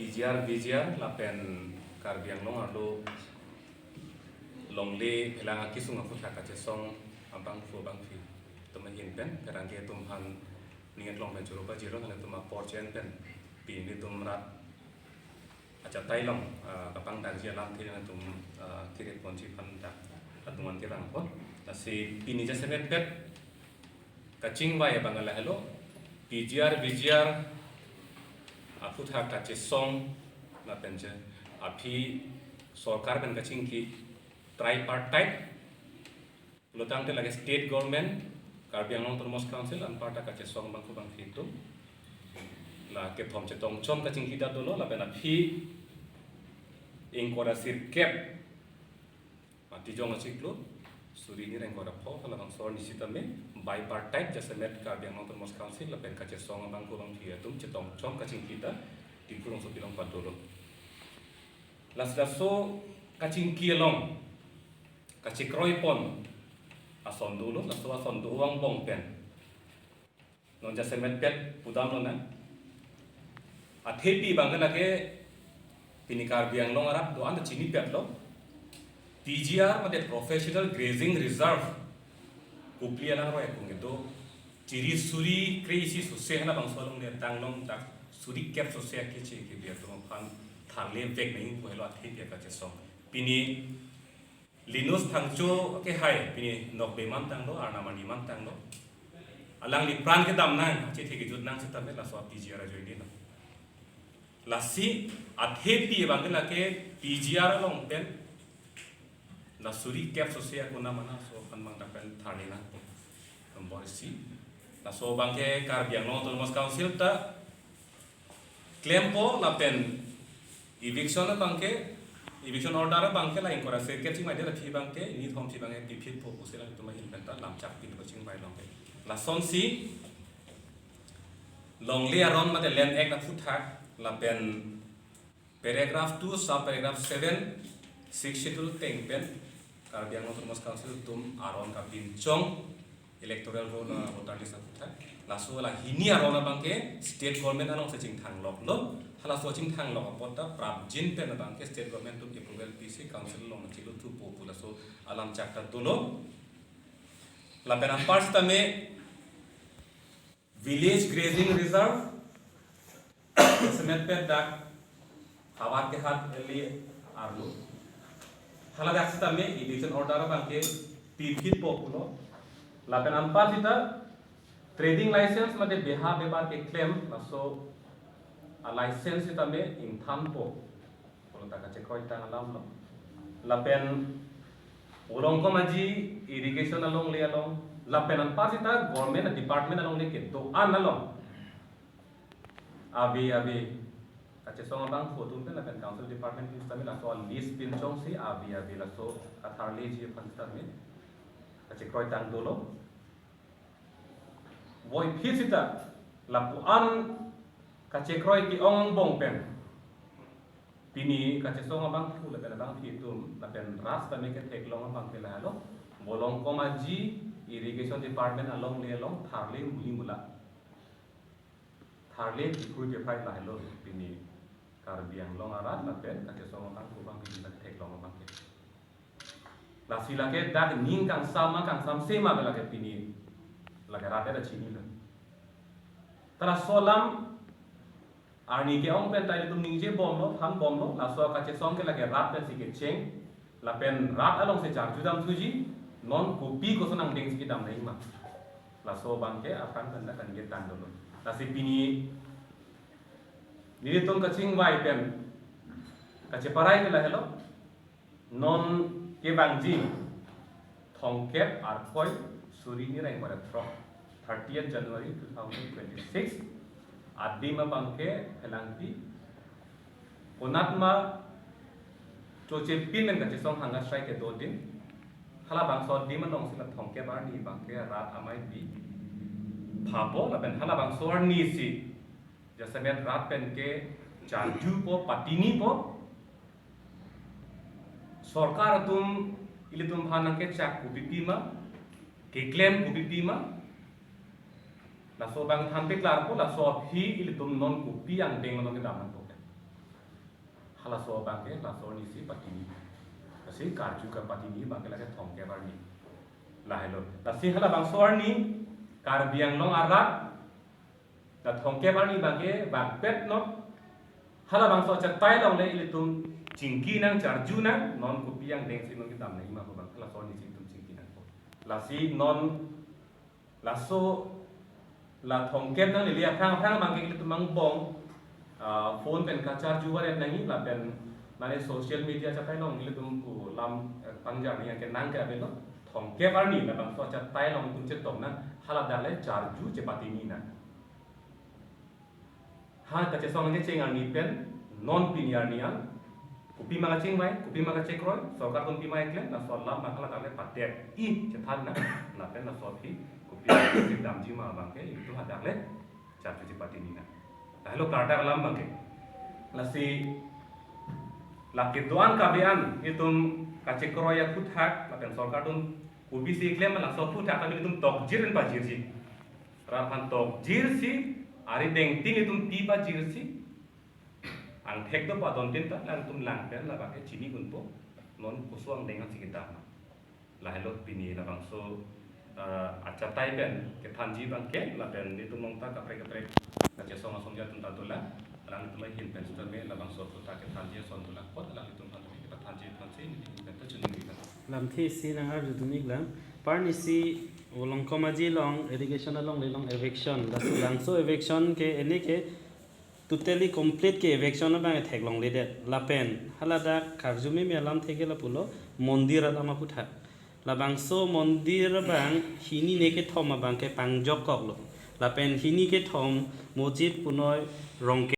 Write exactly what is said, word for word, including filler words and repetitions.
P G R, V G R lapen Karbi Anglong arlo longle phelang akesung aphuthak kachesong abangphu abangphi atum ahin pen pherangke atum aphan ning aklong pen choro pajirlo, halatum apor chen pen pini nelitum rat achatai along, ah, kapangdakji alamthe nelitum, ah, kiri ponji aphan dak atum an kerang pon. Lasi pini jasemet pet kachingvai abang lahelo, P G R, V G R aphuthak kachesong lapen je aphi sorkar pen kachingki tripartite, pulotangte lake state government, Karbi Anglong Autonomous Council anparta kachesong abangphu abangphi atum, la kethom chetongchom kachingki ta dolo, lapen aphi ingkoi ra sirkep Matijong achiklo suri hini ra ingkoi ra pho, halabangso arni sitame bipartite jasemet Karbi Anglong Autonomous Council lapen kachesong abangphu abangphi atum chetongchom kachingki ta Diphu rongsopi along padolo. Lasi laso kachingki along kachekroi pon ason dolo, laso ason do-o angbong pen non jasemet pet pudamlonang. Athepi abangke lake pini Karbi Anglong arat do-an ta chinipetlo. P G R mate Professional Grazing Reserve Kopili alangroi akung kedo, chiri suri kre-isi sose halabangso along le tanglong dak suri kep sose akeche kebi atum aphan tharle vek nangji pu helo athepi akachesong. Pini Linus Phangcho ke hai, pini nokbe mantanglo, arnam arni mantanglo. Alangli pran kedam nang, achethe kejut nang sitame laso P G R ajoinelo. Lasi athepi abangke lake P G R along pen la suri kep sose akuna mana so aphan abang dak pen tharle nangpo. Nombor isi. Laso abangke Karbi Anglong Autonomous Council ta klempo lapen eviction abangke, eviction order abangke la ingkoi ra sirkep chingvai det aphi abangke, nithom aphi abangke piphitpo pusi latum ahin pen ta lamchak pin kachingvai longke. Lasonsi longle aron mate Land Act aphuthak lapen paragraph two, sub paragraph seven, Sixth Schedule ateng pen Karbi Anglong Autonomous Council atum aron kapinchong electoral roll, uh, voter list aphuthak. Laso la hini aron abangke state government alongsi chingthangloklo. Halaso chingthanglok apot ta prapjin pen abangke state government atum approval pisi council along chiluthupo pu laso alamchak ta dolo. Lapen anpar sitame Village Grazing Reserve, semet pet dak Havar Kehat L A arlo. Haladak sitame eviction order abangke piphitpo pulo. Lapen anpar sita trading license mate beha bebar keklem laso a license sitame ingthanpo pulo ta kachekroitang alamlo. Lapen Volongkom Aji irrigation alongle along, lapen anpar sita government department alongle kedo-an along ave ave kachesong abangphu atum pen lapen council department pen sitame laso list pinchongsi ave ave laso katharleji aphan sitame kachekroitang dolo. Voiphit sita lapu-an kachekroi ke-ong angbong pen pini kachesong abangphu lapen abangphi atum lapen rat sitame ketheklong abangke lahelo, Volongkom Aji irrigation department alongle along tharle muli mula, tharle dikhui dephai lahelo pini Karbi Anglong arat lapen kachesong abangphu abangphi atum ketheklong abangke. Lasi lake dak ning kangsam ma kangsamse ma ke lake pini lake rat ta chinilo. Ta laso alam arni ke-ong pen ta ilitum ningje bomlo, than bomlo, laso kachesong ke lake rat pensi kecheng, lapen rat alongsi charju damthuji, non kopi koson angdengsi kedam nangji ma. Laso abangke aphrang pen dak kaningje tang dolo. Lasi pini nelitum kachingvai pen kacheparai ke lahelo, non kevangji Thomkep Arkoi suri hini ra ingkoi ra throk, thirtieth January two thousand twenty-six, adim abangke phelangpi, konatma chochepin pen kachesong hanga srai kedo adim, halabangso adim alongsi la Thomkep arni abangke rat amei pi phapo lapen halabangso arnisi jasemet rat pen kecharjupo, patinipo. Sorkar atum ilitum aphan nangkechak kopi pima, keklem kopi pima, laso abang than paklarpo, laso aphi ilitum non kopi angdeng along kedam nangpo. Laso abangke, laso arni si patini. Lasi karju kapatini abangke lake thomkep arni. Lahelo. Lasi halabangso arni, Karbi Anglong arat, la thomkep arni abangke, bangpet non. Halabangso achatai along le ilitum chingki nang, charju nang, non kopi angdeng si non kedam nangji ma pu abang. Halaso arni si ilitum chingki nang. Lasi non laso la thomkep nanglele aphrang aphrang abangke ilitum angbong, ah, phone pen kacharju varet nangji lapen mane social media achatai along ilitum pu lam, eh, pangjar nangji ke nang ke avelo. Thomkep arni labangso achatai along ilitum chetong nang, haladak le charju chepatini nang. Ha kachesong kachecheng arni pen non pini arni an, kopi ma kachingvai, kopi ma kachekroi, sorkar atum pima keklem, laso alam abang haladak le padet-i chethan nang, lapen laso aphi kopi kedamji ma abangke ilitum hadak le charju chepatini nang. Lahelo klardak alam abangke. Lasi lake do-an kabe-an ilitum kachekroi aphuthak, lapen sorkar atum kopisi keklem, laso aphuthak kami ilitum tokjir pen pajirji. Rat aphan tokjirsi, ari dengtin ilitum pi pajirsi, angthek do padontin ta, alangtum lang pen labangke chini unpo, non koson angdeng ansi kedam. Lahelo pini labangso, eh, achatai pen kethanji abangke, lapen ilitum along ta kaprek kaprek kachesong asong atum ta dolang, alangtum ahin pen sitame labangso aphuthak kethanji ason dolang apot, alangtum aphan tame kepathanji aphansi, neli ahin pen ta choningri nang. Lamthe isi nang-arjudun-iklang. Arnisi Volongkom Aji along, irrigation alongle along eviction. Laso labangso eviction ke, ene ke totally complete ke eviction abang theklongledet. Lapen haladak karju meme alamthe ke lapulo mondir alam aphuthak. Labangso mondir abang hini ne kethom abangke pangjokkoklo. Lapen hini kethom mojit punoi rongke